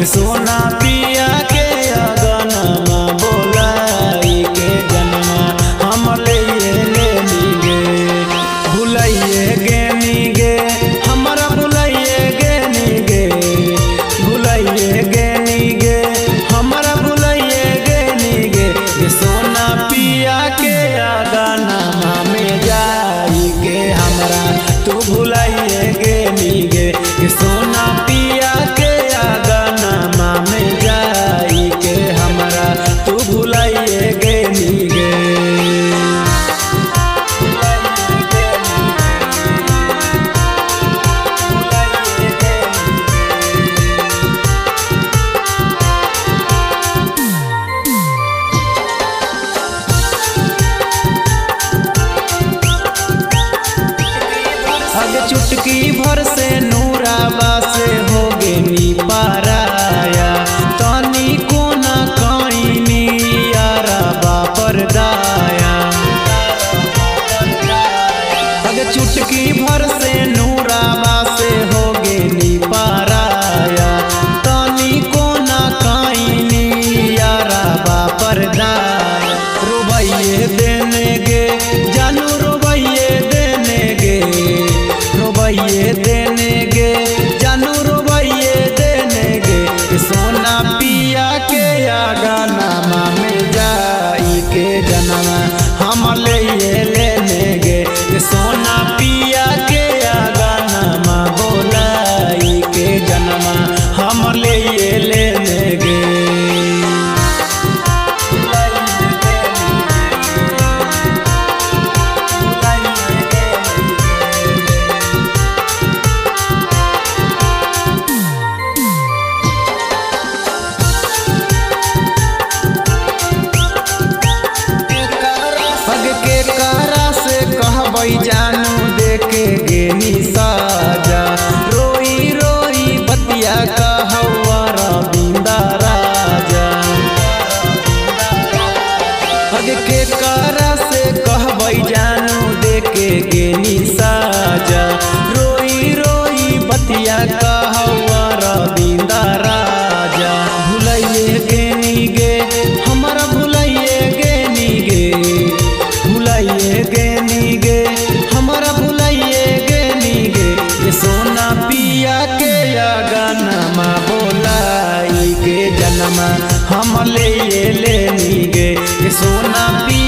के सोना पिया के अगनमा बोलाई के जनमा हम ले लेनी गे। भुलाइए गेनी गे हमरा भुलाइए गेनी गे, भुलाइए गेनी गे हमरा भुलाइए गेनी गे। के सोना पिया के अगनमा में जाई के हमरा तू भुलाइए गेनी गे। के सोना पिया के अगनमा में जाई के हमरा तू भुलाइए गेनी गे। अग चुटकी भर से नूराबा से हो गेनी पाराया, तनी कोना काइनी याराबा पर दाया। अग चुटकी भर से नूराबा से हो गेनी पाराया, तनी कोना काइनी याराबा पर दाया। रोबैये देने गे जानू रोबैये देने गे, रोबैये देने गे जानू रोबैये देने गे। के सोना पिया के अगनमा में जाई के जनमा हम ले लेने गे। के सोना पिया के अगनमा बोलाई के जनमा हम ले लेने गे। अग के करा से कहबै जानू देके गेनी साजा, रोई रोई बतिया कहवा रविंदा राजा। अग के करा से कहबै जानू देके गेनी साजा, रोई रोई बतिया कहवा रविंदा राजा। भुलाइए गेनी गे हमरा भुलाइए गेनी गे, भुलाइए गेनी गे हमरा भुलाइए गेनी गे। के सोना पिया के अगनमा बोलाई के जनमा हम ले लेनी गे। के सोना पिया